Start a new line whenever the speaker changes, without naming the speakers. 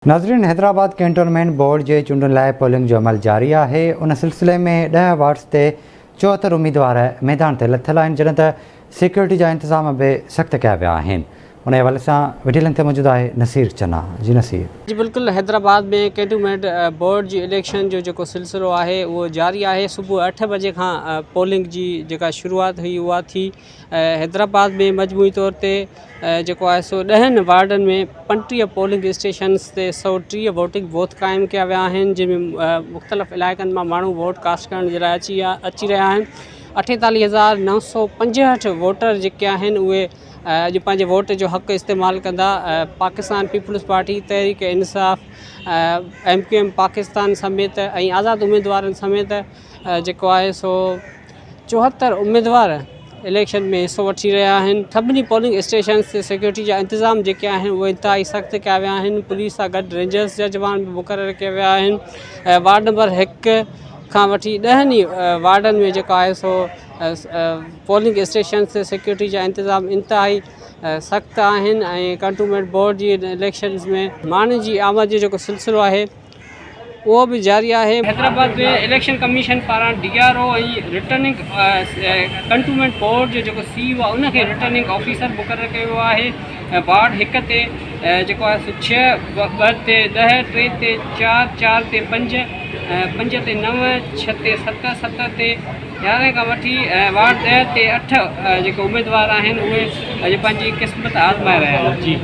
ناظرين Hyderabad cantonment board جي چونڊن لاء پولنگ جو عمل جاري آهي ان سلسلي ۾ ڏهه وارڊز تي 74 اميدوار ميدان تي لٿل آهن جڏهن ته سيڪيورٽي جا انتظام به سخت ڪيا ويا آهن ان حوالي سان وڊيلن تي موجود آهي نصير چنا جي نصير.
جي بلڪل حيدرآباد ۾ ڪينٽونمينٽ بورڊ جي اليڪشن جو جيڪو سلسلو آهي اهو جاري آهي صبح اٺ بجي کان پولنگ جي جيڪا شروعات هئي اها ٿي حيدرآباد ۾ مجموعي طور تي جيڪو آهي سو ڏهن وارڊن ۾ 35 پولنگ اسٽيشنز تي 130 ووٽنگ بوٿ قائم ڪيا ويا آهن جن ۾ مختلف علائقن مان ماڻهو ووٽ ڪاسٽ ڪرڻ جي لاء اچي اچي رهيا آهن. 48965 ووٽر جيڪي آهن اهي اڄ پنهنجي ووٽ جو حق استعمال ڪندا. Pakistan Peoples Party, Tehreek Insaf, M Q M Pakistan سميت ۽ آزاد اميدوارن سميت جيڪو آهي سو 74 اميدوار اليڪشن ۾ حصو وٺي رهيا آهن. سڀني پولنگ اسٽيشنز تي سيڪيورٽي جا انتظام جيڪي آهن اهي انتهائي سخت ڪيا ويا آهن. پوليس سان گڏ رينجرز جا جوان به مقرر ڪيا ويا آهن. وارڊ نمبر هڪ کان وٺي ڏهن ئي وارڊن ۾ جيڪو آهي سو پولنگ اسٽيشنز تي سيڪيورٽي جا انتظام انتهائي سخت آهن ۽ ڪنٽومينٽ بورڊ جي اليڪشنز ۾ ماڻهن جي آمد جو جيڪو سلسلو آهي اهو به جاري آهي. حيدرآباد ۾ اليڪشن ڪميشن پاران D R O ۽ returning cantonment board جو جيڪو سي او آهي ان کي رٽرننگ آفيسر مقرر ڪيو ويو آهي ۽ وارڊ هڪ تي جيڪو آهي سو ڇهه، ٻه تي ڏهه، ٽي تي چار، چار تي پنج، پنج تي نو، ڇهه تي ست، ست تي 11 کان وٺي وارڊ 10 تي اٺ جيڪي اميدوار آهن اهي اڄ پنهنجي قسمت آزمائي رهيا آهن. جي.